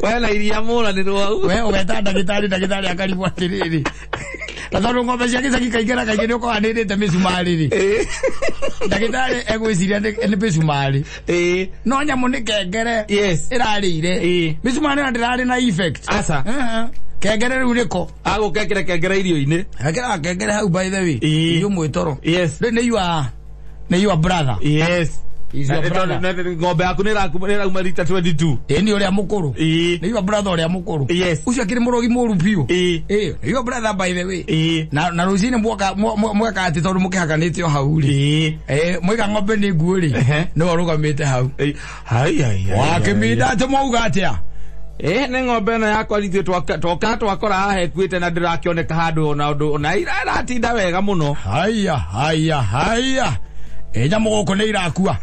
We na iria mũranĩrwo hau. We ũgeta ndagĩtarĩ, ndagĩtarĩ akarigwo atĩrĩrĩ, na tondũ ng'ombe cia gĩcagi kaingĩ na kaingĩ nĩ ũkoragwo nĩrĩte mĩcumarĩ rĩ, ndagĩtarĩ egwĩciria nĩ mĩcumarĩ, no nyamũ nĩ kengere ĩrarĩire. Mĩcumarĩ na ndĩrarĩ na effect. Aca. Kengere rĩu nĩko agũkekĩra kengere irio-inĩ. Ekĩraga kengere hau, by the way. Irio mwĩtoro. Rĩu nĩ your brother. Is your brother. Ng'ombe yaku nĩ ĩrauma rita 22. Ĩ, nĩ ũrĩa mũkũrũ. Nĩ your brother ũrĩa mũkũrũ. Ũcio akĩrĩ mũrogi mũru biũ. Ĩ, nĩ your brother, by the way. Na rũcinĩ mwoka mweka atĩ tondũ mũkĩhakanĩte o hau rĩ, mwaiga ng'ombe nĩ nguũ rĩ, nĩwe ũrũgamĩte hau. Hai hai. Wakĩminda atĩ mwauga atĩa? Ĩ, nĩ ng'ombe ĩno yakwa ithuĩ twoka twakora haha ĩkuĩte na ndĩrakĩoneka handũ ona ũndũ ona iratinda wega mũno. Haya haya haya, ĩ, nyamũ gũkũ nĩ irakua.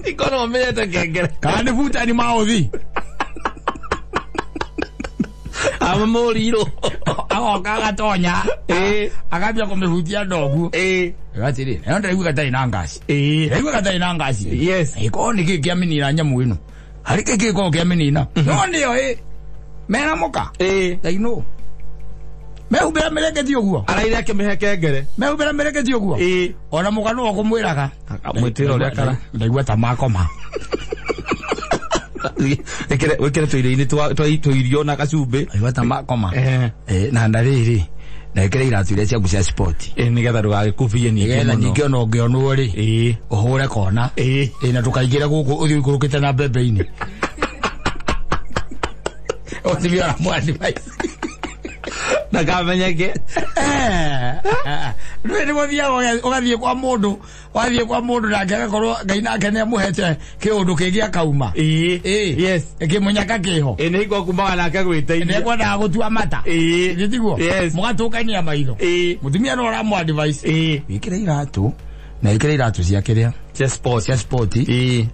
Ikorwo menyete kengere. Kana nĩ butani maũthi. Ama mũrirũ. Agoka agatonya, akambia kũmĩhutia ndoguo. Atĩrĩ, nayo ndĩraigua gatarĩ na ngaci. Ndĩraigua gatarĩ na ngaci. Ĩkorwo nĩ kĩĩ kĩamĩnina nyamũ ĩno, harĩ kĩĩ kĩgĩkorwo kĩamĩnina, no nĩyo ĩ mena mũka. Thaino mehumbĩra mĩrengeti ũguo. Araire akĩmĩhe kengere. Mehumbĩra mĩrengeti ũguo. Ona mũka nĩwe ũkũmwĩraga. Akamwĩtĩra ũrĩa kara. Ndaigua ta makoma. Wĩkĩre tũirio-inĩ twa tũirio na gacumbĩ. Ndaigua ta makoma. Na rĩrĩ, na ĩkĩre iratũ iria ciaku cia sport. Nĩgetha ndũgagĩkubie ningĩ nĩgetha mũno. Ningĩ ona ũngĩonwo rĩ, ũhũre kona. Ĩ, na ndũkaingĩre gũkũ ũthiĩ ũikũrũkĩte na mbembe-inĩ, ũthiĩ ũramũ-advise. Ndakamenyeke. Ndũĩ nĩ gũthiaga ũgathiĩ kwa mũndũ, wathiĩ kwa mũndũ nake agakorwo Ngai nake nĩ amũhete kĩũndũ kĩngĩ akauma. Kĩmũnyaka kĩho. Ĩ, nĩ hingo kumbaga nake gwĩteithia. Nĩekwendaga gũtua mata. Gĩtiguo? Yes. Mũgatũkania maitho. Mũtumia no ũramũ advise, wĩkĩre iratũ na wĩkĩre iratũ cia kĩrĩa, cia sport. Cia sport.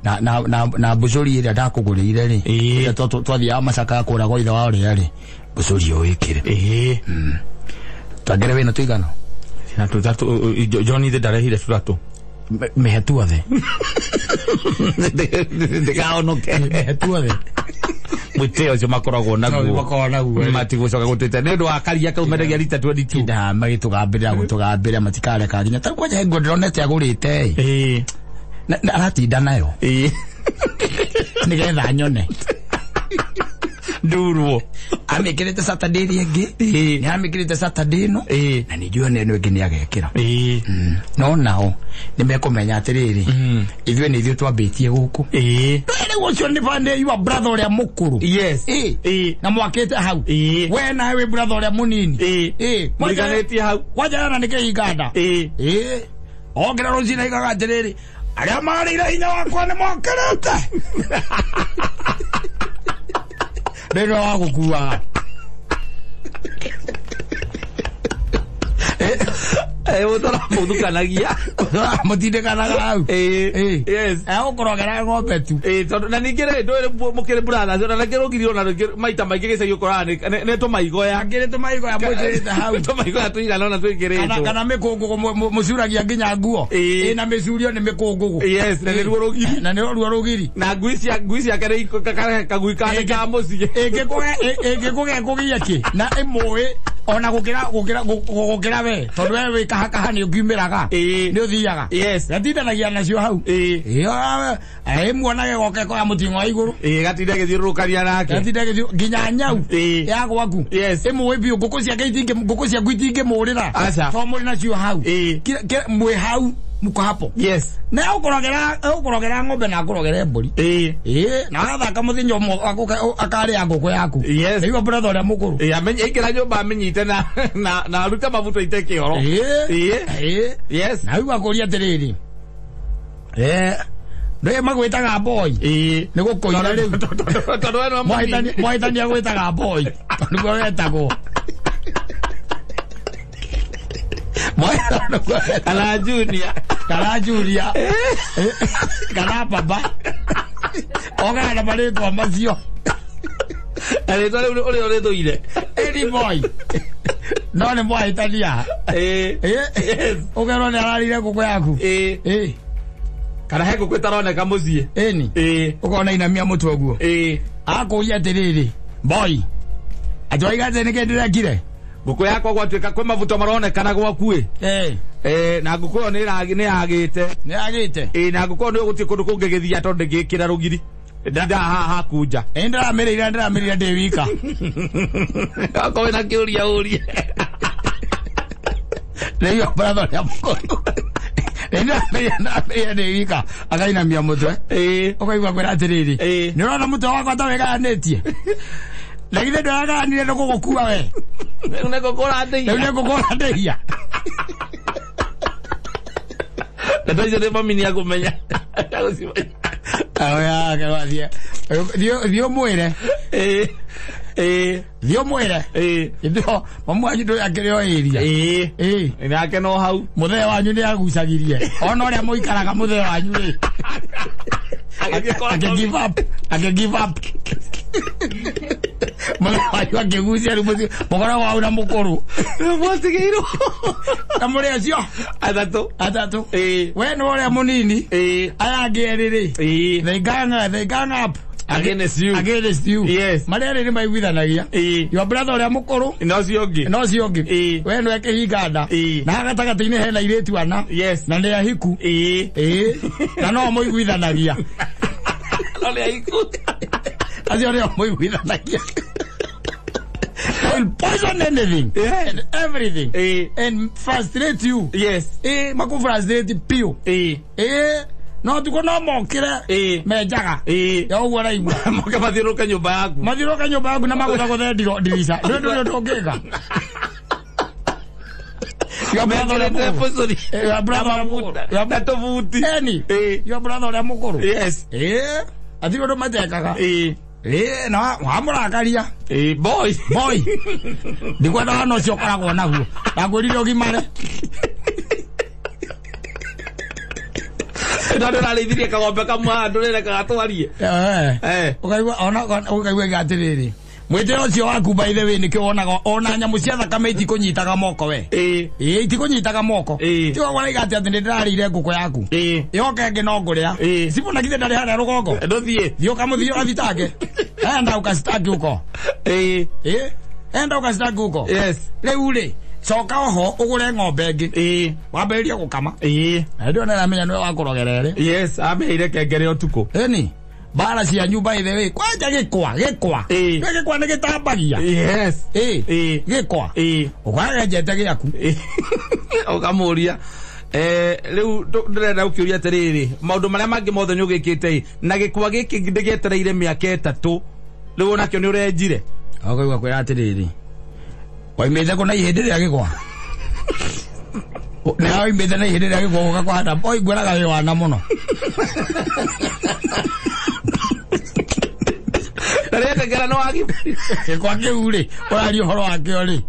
Na mbũcũri ĩrĩa ndakũgũrĩire rĩ, ĩrĩa twathiaga macaka kũra gwa ithe wa ũrĩa rĩ, mbũcũri ĩyo wĩkĩre. Twangere wĩna tũigana. Na tũtatũ John ithe ndarehire tũtatũ. Mĩhe tuothe. Ndĩkahonoke. Mĩhe tuothe. Mwĩtĩo ũcio makoragwo naguo. Makoragwo naguo. Matigũcoka gũtwĩta nĩ ũndũ wa karia kau mendagia rita 22. Tinda magĩtũgambĩrĩra gũtũgambĩrĩra, matikareka nginya tarĩu kwanja he nguo ndĩronete agũrĩte ĩ. Na aratinda nayo nĩgetha nyone. Ndurwo. Amĩkĩrĩte Saturday ĩrĩa ĩngĩ, nĩ amĩkĩrĩte Saturday ĩno, na nĩ njũĩ ona ĩno ĩngĩ nĩ agekĩra. No nao nĩ mekũmenya atĩrĩrĩ, ithuĩ nĩ ithuĩ twambĩtie gũkũ. Rĩu ũcio nĩ bande your brother ũrĩa mũkũrũ. Na mwakĩte hau. We nawe wĩ brother ũrĩa mũnini. Mũriganĩtie hau. Kwanja na nĩ kĩhinganda. Okĩra rũcinĩ aigaga atĩrĩrĩ, arĩa marĩire hinya wakwa nĩ mokĩrĩte rĩrĩa wa gũkuaga. Mũtũramũthukanagia. Mũtindĩkanaga hau. Egũkũrogera ng'ombe tu. Tondũ na ningĩ rĩ, ndũĩ mũkĩrĩ brothers, ona rĩngĩ rũgiri ona rĩngĩ maita maingĩ gĩcagi ũkoraga nĩ tũmaigoya. Akĩrĩ tũmaigoya mwĩkĩrĩte hau. Tũmaigoya tũigana ona twĩkĩrĩtwo. Kana mĩkũngũgũ mũcuragia nginya nguo ĩna mĩcurio nĩ mĩkũngũgũ. Yes, na nĩruo rũgiri. Na nĩ ruo rũgiri. Na ngui ciake nĩ kagui kake ka mũciĩ. Ĩngĩkũgĩa kĩ na ĩmũĩ ona gũkĩra we, tondũ we wĩ kahakaha nĩ ũkiumĩraga, nĩ ũthiaga. Gatindanagia nacio hau. Ĩmuonage goke koya mũting'o wa igũrũ. Gatinda gĩthiũrũrũkania nake. Gatinda gĩthiũ nginya nyau ya gwaku. Ĩmũĩ biũ, ngũkũ ciake itingĩ, ngũkũ ciaku itingĩmũrĩra. Aca. Tondũ mũrĩ nacio hau. Mwĩ hau, mko hapo. Na egũkũrogera ng'ombe na akũrogere mbũri. Ĩ, na agathaka mũthenya ũmwe akarĩa ngũkũ yaku. Nĩguo brother ũrĩa mũkũrũ. Aingĩra nyũmba amenyite na arute mabuto ite kĩoro. Na rĩu akũria atĩrĩrĩ, ndũĩ magwĩtaga boy. Nĩ gũkũira rĩu. Tondũ we nĩwe mũnini. Mwahĩtania gwĩtaga boy tondũ nĩguo wetagwo. Kana junior. Kana junior kana baba, ogana na marĩtwa macio. Na rĩtwa rĩu ũrĩa ũrĩthũire. Ĩni boy, no nĩ mwahĩtania. Ũkerwo nĩ ararire ngũkũ yaku. Kana he ngũkũ ĩtaroneka mũciĩ. Ĩni. Ũkona inamia mũtwe ũguo. Akũria atĩrĩrĩ boy atwaiga atĩ nĩkĩ ndĩrekire ngũkũ yakwa gwatuĩka kwĩ mabuto maronekana gwaku ĩ. Na ngũkũ ĩyo nĩ yagĩte. Nĩ yagĩte. Ĩ na ngũkũ ĩyo nĩ gũtirĩ kũndũ kũngĩgĩthiĩ tondũ ndĩngĩkĩra rũgiri. Ndinda haha hakunja. Ĩ ndĩramĩrĩire ndĩ wika. Akorwo wĩna kĩũria ũrie. Rĩu brother ũrĩa mũkũrũ. Ndĩramĩrĩire ndĩ wika akainamia mũtwe. Ũkaigua kwĩra atĩrĩrĩ. Nĩ ũrona mũtwe wakwa ta wĩgayanĩtie. Na githĩ ndũragayanire nĩ gũgũkua we. Rĩu nĩ ngũkũ ũrandeithia. Rĩu nĩ ngũkũ ũrandeithia. Ndeto icio nĩ mami nĩakũmenya. Thiĩ ũmwĩre. Thiĩ ũmwĩre. Ithio mamu wanyu ndũĩ akĩrĩ o area. Nake no hau. Mũthee wanyu nĩ agucagirie. Ona ũrĩa mũikaraga mũthee wanyu rĩ. Ake give up. Ake give up. Mũthee wanyu akĩgucia rĩu mũciĩ mũkoragwo hau na mũkũrũ. Mwatigĩirwo. Na mũrĩ acio atatũ. We nĩ ũrĩa mũnini. Aya angĩ erĩ rĩ. They gang up. Against you. Against you. Yes. Marĩa erĩ nĩ maiguithanagia. Your brother ũrĩa mũkũrũ. Na ũcio ũngĩ. Na ũcio ũngĩ. We nĩwe kĩhinga nda. Na haha gatagatĩ-inĩ hena airĩtu ana. Yes. Na nĩ ahiku. Na no mũiguithanagia. No nĩ ahiku. Acio nĩo mũiguithanagia. They will poison anything. And everything. And frustrate you. Yes. Maku frustrate piũ. No tuko no mokire menjaga. Ya ũguo araigua. Moke mathiũrũrũke nyũmba yaku. Mathiũrũrũke nyũmba yaku na magũthagũthe ndirica. Ndũĩ ndũrĩ ũndũ ũngĩka. Your brother ũrĩa mũkũrũ. Your brother ũrĩa mũkũrũ. Na tũbuti. Eni. Your brother ũrĩa mũkũrũ. Yes. Atirĩ ũndũ matekaga. Na wamũrakaria. Boy. Boy. Ndikwenda wana ũcio ũkoragwo naguo. Ndakwĩrire ũgimare. Ndo ndĩrarĩithirie kagombe kamwe haha ndũrĩrekaga gatwarie. Ũkaigua ona ũkaigua atĩrĩrĩ. Mwĩtĩo ũcio waku by the way nĩkĩo wonaga ona nyamũ cia thakame itikũnyitaga moko we. Itikũnyitaga moko. Tiga ũraiga atĩ atĩ nĩndĩrarĩire ngũkũ yaku. Yoka ĩngĩ no ngũrĩa. Cibũ na githĩ ndarĩ harĩa rũgongo. Ndũthiĩ. Thiĩ ũkamũthiĩ ũgathitange. Enda ũkacitange ũko. Enda ũkacitange ũko. Yes. Rĩu rĩ coka oho ũgũre ng'ombe ĩngĩ. Wambĩrĩrie gũkama. Na ndĩrona nĩaramenya nĩwe wakũrogera ĩrĩ. Yes, ameire kengere ũtukũ. Ĩni. Bara cia nyumba ithe we kwanja gĩkwa gĩkwa. Gĩkwa nĩ gĩtambagia. Yes. Gĩkwa. Ũkagenjete gĩaku. Ũkamũria. Rĩu ndĩrenda gũkĩũria atĩrĩrĩ maũndũ marĩa mangĩ mothe nĩ ũgĩkĩte na gĩkwa gĩkĩ ndĩgĩetereire mĩaka 3 rĩu onakĩo nĩ ũrenjire. Ũkaigua kwĩra atĩrĩrĩ waimĩte kũ na ihĩndĩ rĩa gĩkwa. Nĩ waimĩte na ihĩndĩ rĩa gĩkwa gũka kũhanda oi ngwĩraga wĩ wana mũno. Ndarĩetengera no wagi. Gĩkwa kĩu rĩ ũraria ũhoro wakĩo rĩ.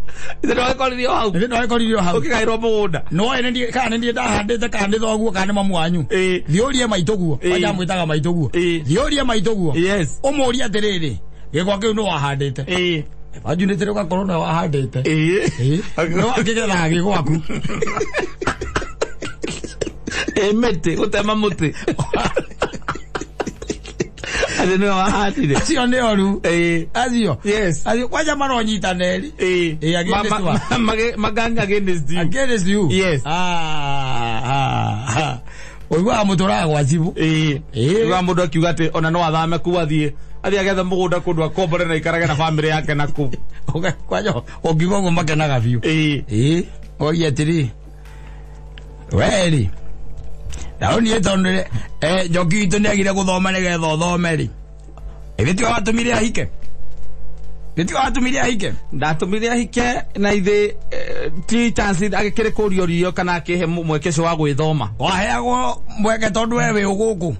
Ithe ndwagĩkoririo hau. Ithe ndwagĩkoririo hau. Ũkĩgaĩrwo mũgũnda. No ene ndiĩ kana nĩ ndahandĩte kana nĩ thoguo kana nĩ mamu wanyu. Thiĩ ũrie maitũguo. Kwanja mwĩtaga maitũguo. Thiĩ ũrie maitũguo. Yes. Ũmũrie atĩrĩrĩ gĩkwa kĩu nĩ wahandĩte. Wanju nĩ tĩrĩ ũgakorwo nĩwe wahandĩte. Nĩ wakĩgethaga gĩ gwaku. Mĩtĩ gũtema mũtĩ. Atĩ nĩwe wahandire. Acio nĩ oru. Acio. Yes. Acio kwanja maronyitana erĩ. Against you. Magang against you. Against you. Yes. Ũiguaga mũtũraga gwa cibũ. Ũiguaga mũndũ akiuga atĩ ona no athame kuu athiĩ agethe mũgũnda kũndũ akombore na aikarage na bamĩrĩ yake na kũu. Kwanja ũngiuga ũguo makenaga biũ. Oige atĩrĩ we rĩ na niĩ tondũ njoki witũ nĩagire gũthoma nĩgetha ũthome rĩ ĩthĩ tiwe watũmire ahike. Nĩ tiwe watũmire ahike. Ndatũmire ahike na ithĩ ti chance agĩkĩrĩ kũrio rio kana akĩhe mweke ũcio wa gwĩthoma. Waheagwo mweke tondũ we wĩ gũkũ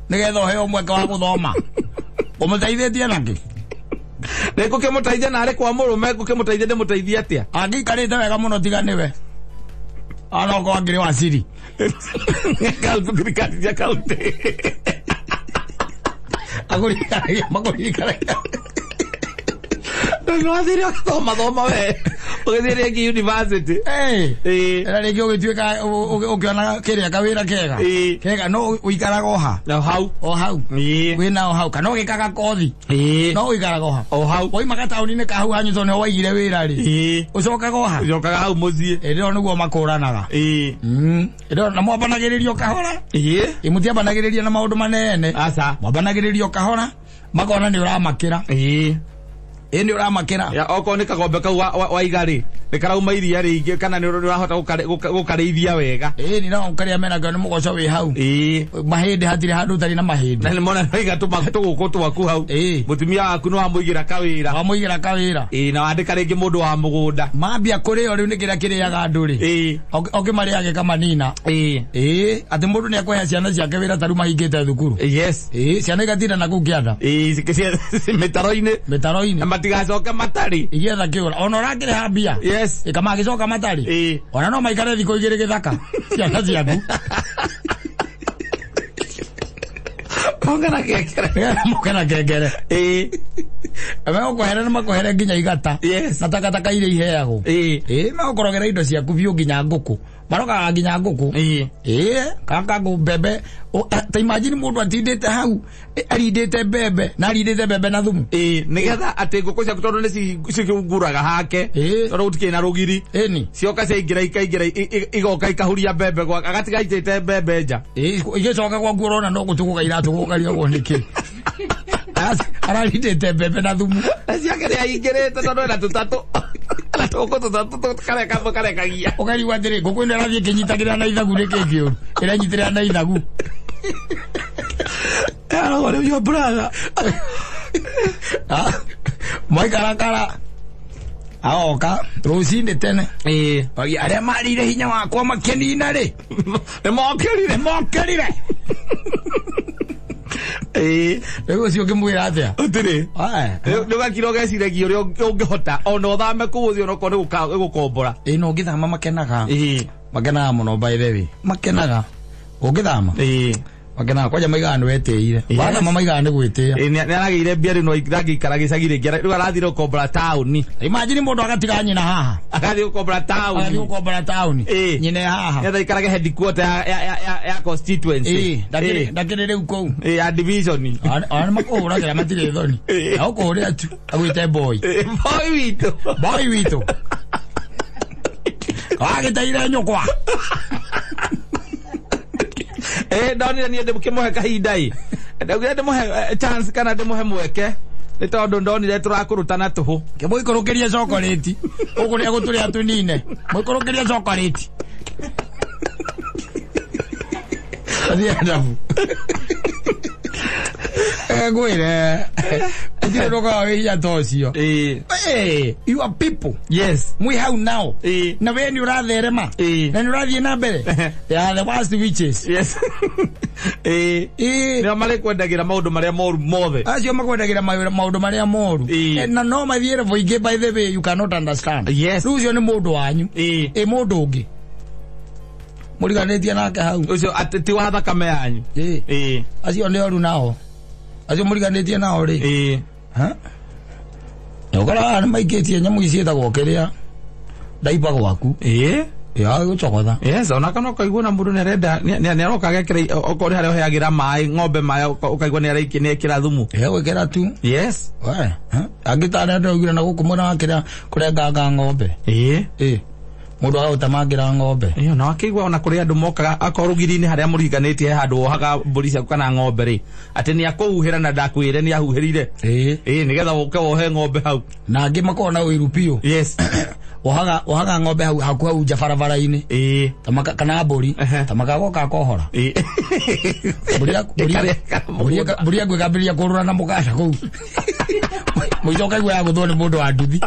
nĩgetha ũheo mweke wa gũthoma. Ũmũteithĩtie nakĩ? Nĩ ngũkĩmũteithia narĩ kwa mũrũme ngũkĩmũteithia ndĩmũteithie atĩa? Angĩikarĩte wega mũno tiga nĩwe. Onokorwo angĩrĩ wa siri. Thirikari cia kaunti. Agũririkanagia makũririkanagia. No athire ũgĩthoma thoma we. Ũgĩthiĩ rĩngĩ university. Ĩra rĩngĩ ũgĩtuĩka ũkĩona kĩrĩa kawĩra kega. Kega no ũikaraga o ha. Na hau. O hau. Wĩna o hau kana ũgĩkaga kothi. No ũikaraga o ha. O hau. Woimaga taũni-inĩ ka hau hanyu tondũ nĩho waigire wĩra rĩ. Ũcokaga o ha. Ũcokaga hau mũciĩ. Ĩndĩ ĩyo nĩguo makũranaga. Ĩndĩ na mwambanagĩrĩrio kahora. Mũtiambanagĩrĩria na maũndũ manene. Aca. Mwambanagĩrĩrio kahora makona nĩ ũramakĩra. Ĩ nĩ ũramakĩra. Ya okorwo nĩ kagombe kau waiga rĩ nĩ karauma iria rĩingĩ kana nĩ ũrahota gũkarĩithia wega. Ĩ ni no karĩa mena nĩ mũgoco wĩ hau. Mahĩndĩ hatirĩ handũ ũtarĩ na mahĩndĩ. Na nĩ mona nĩ tũgũkũ twaku hau. Mũtumia waku nĩ wamũigĩra kawĩra. Wamũigĩra kawĩra. Na wandĩka rĩngĩ mũndũ wa mũgũnda. Mambia kũrĩo rĩu nĩ kĩrĩa kĩrĩaga andũ rĩ. Ũkĩmarĩage kamanina. Atĩ mũndũ nĩ akũhe ciana ciake wĩra ta rĩu mahingĩte thukuru. Yes. Ciana igatinda na kũu kĩanda. Mĩtaro-inĩ. Mĩtaro-inĩ. Na matigacoke matarĩ. Igietha kĩũra. Ona ũrakĩrĩha mbia. Yes. Ĩkamagĩcoka matarĩ. Ona no maikare thikũ igĩrĩ gĩthaka. Ciana ciaku. Mongana kengere. Mongana kengere. Megũkũhere na makũhere nginya igata. Yes. Na takataka iria iheagwo. Megũkũrogera indo ciaku biũ nginya ngũkũ. Marogaga nginya ngũkũ. Kaka mbembe. Ta imagine mũndũ atindĩte hau arindĩte mbembe na arindĩte mbembe na thumu. Nĩgetha atĩ ngũkũ ciaku tondũ nĩ cikĩunguraga hake. Tondũ gũtikĩrĩ na rũgiri. Cioka ciaingĩra ikaingĩra igoka ikahuria mbembe gwake agatiga aitĩte mbembe nja. Igĩcoka gwaku ũrona no gũtũgũka iratũgũka nĩkĩ. Ararindĩte mbembe na thumu. Na ciake nĩ aingĩrĩte tondũ ena tũtatũ. Na tũgũkũ tũtatũ kareka karekagia. Ũkarigwo atĩrĩ ngũkũ ĩno ĩrathiĩ ĩkĩnyitagĩrĩra na ithagu nĩkĩ kĩũru. Ĩranyitĩrĩra na ithagu. Aragwo nĩ your brother. Maikarakara agoka rũcinĩ tene. Arĩa marĩire hinya wakwa makĩnina rĩ. Nĩ mokĩrire. Mokĩrire. Rĩu ũcio ũngĩmwĩra atĩa? Ũtirĩ. Nĩ ũgakira ũgeciragia ũrĩa ũngĩhota ona ũthame kũu ũthiĩ onokorwo nĩ gũkombora. No ũngĩthama makenaga. Makenaga mũno by the way. Makenaga. Ũngĩthama. Makenaga kwanja maigaga nĩ wetĩire. Wathama maigaga nĩ gwĩtĩa. Nĩ aragĩire mbia rĩu no ndangĩikara gĩcagi rĩngĩ. Rĩu arathire gũkombora taũni. Imagine mũndũ agatiga nyina haha. Agathiĩ gũkombora taũni. Agathiĩ gũkombora taũni. Nyina e haha. Nĩgetha aikarage headquarter ya constituency. Ndakĩrĩ rĩu kũu. Ya division. Ona nĩ makũhũragĩra matirĩ thoni. Na ũkũhũrĩra tu agwĩte boy. Boy witũ. Boy witũ. Wagĩteire nyũkwa. Ndonire niĩ ndĩmũhe kahinda ĩ. Ndaugire ndĩmũhe chance kana ndĩmũhe mweke. Nĩ tondũ ndonire tũrakũrutana tũhũ. Kĩmũikũrũkĩrie chocolate. Ũkũrĩa gũtũrĩa tũnine. Mũikũrũkĩrie chocolate. Athiĩ ndabu. Ngwĩre. Gũtirĩ ũndũ wĩ hinya ta ũcio. You are people. Yes. Mwĩ hau nao. Na we nĩ ũratherema. Na nĩ ũrathiĩ na mbere. They are the worst witches. Yes. Nĩo marĩkwendagĩra maũndũ marĩa moru mothe. Acio makwendagĩra maũndũ marĩa moru. Na no mathiĩ level ingĩ by the way you cannot understand. Yes. Rĩu ũcio nĩ mũndũ wanyu. Ĩ mũndũ ũngĩ. Mũriganĩtie nake hau. Ũcio atĩ ti wa thakame yanyu. Acio nĩ oru nao. Acio mũriganĩtie nao rĩ. Ũkoraga nĩ maikĩtie nyamũ ici ciĩtagwo kĩrĩa ndaipa gwaku. Ya gũcogotha. Yes, ona kana ũkaigua na mũndũ nĩarenda nĩaroka agekĩra okorwo nĩ harĩa ũheagĩra maĩ ng'ombe maĩ ũkaigua nĩaraikia nĩekĩra thumu. Gwĩkĩra tu. Yes. Angĩ ta arĩa ndĩraugire na gũkũ mwena wa kĩrĩa kũrenganga ng'ombe. Mũndũ agagũtemangĩra ng'ombe. Na wakĩigua ona kũrĩ andũ mokaga akorwo rũgiri-inĩ harĩa mũriganĩtie he handũ wohaga mbũri ciaku kana ng'ombe rĩ atĩ nĩ akũhuhĩra na ndakwĩre nĩ ahuhĩrire. Nĩgetha ũke wohe ng'ombe hau. Na angĩ makoragwo na ũiru biũ. Yes. Wohaga ng'ombe hau haku hau nja barabara-inĩ. Kana mbũri. Ta makagoka akohora. Mbũri yaku ĩkambĩrĩria kũrũra na mũkanda kũu. Mũico ũkaigua yagũthwo nĩ mũndũ wa nduthi.